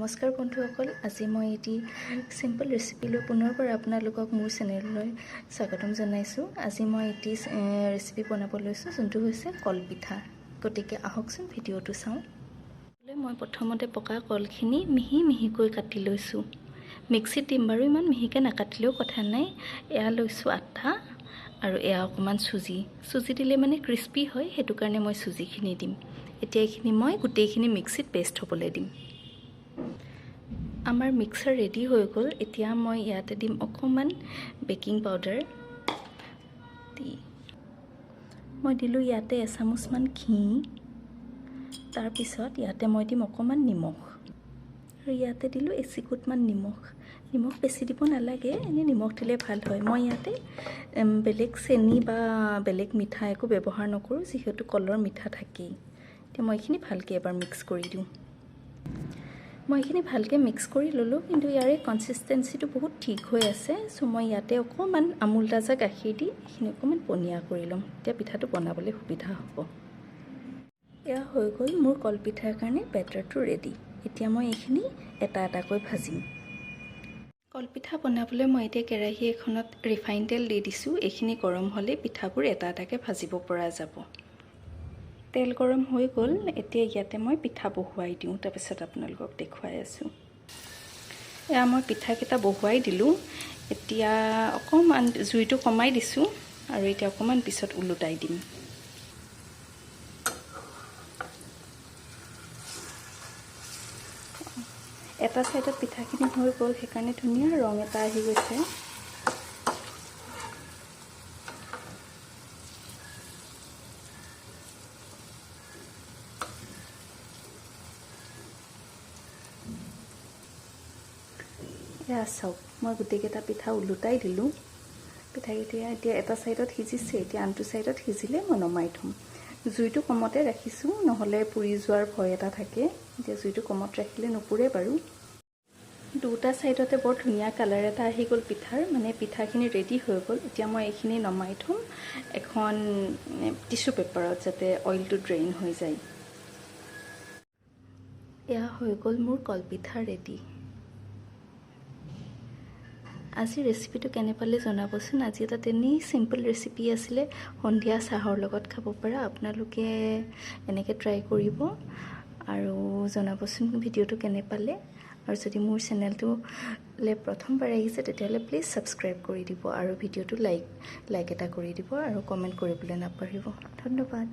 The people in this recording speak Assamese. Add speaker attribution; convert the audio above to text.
Speaker 1: নমস্কাৰ বন্ধুসকল, আজি মই এটি চিম্পল ৰেচিপি লৈ পুনৰবাৰ আপোনালোকক মোৰ চেনেললৈ স্বাগতম জনাইছোঁ। আজি মই এটি ৰেচিপি বনাব লৈছোঁ, যোনটো হৈছে কলপিঠা। গতিকে আহকচোন ভিডিঅ'টো চাওঁ। মই প্ৰথমতে পকা কলখিনি মিহি মিহিকৈ কাটি লৈছোঁ। মিক্সিত দিম বাৰু, ইমান মিহিকৈ নাকাটিলেও কথা নাই। এয়া লৈছোঁ আটা আৰু এয়া অকণমান চুজি। চুজি দিলে মানে ক্ৰিস্পি হয়, সেইটো কাৰণে মই চুজিখিনি দিম। এতিয়া এইখিনি মই গোটেইখিনি মিক্সিত পেষ্ট হ'বলৈ দিম। আমাৰ মিক্সাৰ ৰেডি হৈ গ'ল। এতিয়া মই ইয়াতে দিম অকণমান বেকিং পাউডাৰ। দি মই দিলোঁ ইয়াতে এচামুচমান ঘি। তাৰপিছত ইয়াতে মই দিম অকণমান নিমখ আৰু ইয়াতে দিলোঁ এচিকুটমান নিমখ। নিমখ বেছি দিব নালাগে, এনেই নিমখ দিলে ভাল হয়। মই ইয়াতে বেলেগ চেনি বা বেলেগ মিঠা একো ব্যৱহাৰ নকৰোঁ, যিহেতু কলৰ মিঠা থাকেই। এতিয়া মই এইখিনি ভালকৈ এবাৰ মিক্স কৰি দিওঁ। মই এইখিনি ভালকৈ মিক্স কৰি ল'লোঁ, কিন্তু ইয়াৰে কনচিষ্টেঞ্চিটো বহুত ঠিক হৈ আছে। চ' মই ইয়াতে অকণমান আমুল তাজা গাখীৰ দি এইখিনি অকণমান পনীয়া কৰি ল'ম, তেতিয়া পিঠাটো বনাবলৈ সুবিধা হ'ব। এয়া হৈ গ'ল মোৰ কলপিঠাৰ কাৰণে বেটাৰটো ৰেডি। এতিয়া মই এইখিনি এটা এটাকৈ ভাজিম। কলপিঠা বনাবলৈ মই এতিয়া কেৰাহী এখনত ৰিফাইন তেল দি দিছোঁ। এইখিনি গৰম হ'লে পিঠাবোৰ এটা এটাকৈ ভাজিব পৰা যাব। তেল গৰম হৈ গ'ল। এতিয়া ইয়াতে মই পিঠা বহুৱাই দিওঁ, তাৰপিছত আপোনালোকক দেখুৱাই আছোঁ। এয়া মই পিঠাকেইটা বহুৱাই দিলোঁ। এতিয়া অকণমান জুইটো কমাই দিছোঁ আৰু এতিয়া অকণমান পিছত ওলোটাই দিম। এটা ছাইডত পিঠাখিনি হৈ গ'ল, সেইকাৰণে ধুনীয়া ৰং এটা আহি গৈছে। এয়া চাওক, মই গোটেইকেইটা পিঠা ওলোটাই দিলোঁ। পিঠাকেইটা এতিয়া এটা ছাইডত সিজিছে, এতিয়া আনটো ছাইডত সিজিলে মই নমাই থ'ম। জুইটো কমতে ৰাখিছোঁ, নহ'লে পুৰি যোৱাৰ ভয় এটা থাকে। এতিয়া জুইটো কমত ৰাখিলে নুপুৰে বাৰু। দুটা ছাইডতে বৰ ধুনীয়া কালাৰ এটা আহি গ'ল পিঠাৰ, মানে পিঠাখিনি ৰেডি হৈ গ'ল। এতিয়া মই এইখিনি নমাই থ'ম এখন টিচু পেপাৰত, যাতে অইলটো ড্ৰেইন হৈ যায়। এয়া হৈ গ'ল মোৰ কলপিঠা ৰেডি। আজি ৰেচিপিটো কেনে পালে জনাবচোন। আজি এটা তেনেই চিম্পল ৰেচিপি আছিলে, সন্ধিয়া চাহৰ লগত খাব পৰা। আপোনালোকে এনেকৈ ট্ৰাই কৰিব আৰু জনাবচোন ভিডিঅ'টো কেনে পালে। আৰু যদি মোৰ চেনেলটোলৈ প্ৰথমবাৰ আহিছে, তেতিয়াহ'লে প্লিজ ছাবস্ক্ৰাইব কৰি দিব আৰু ভিডিঅ'টো লাইক এটা কৰি দিব আৰু কমেণ্ট কৰিবলৈ নাপাহৰিব। ধন্যবাদ।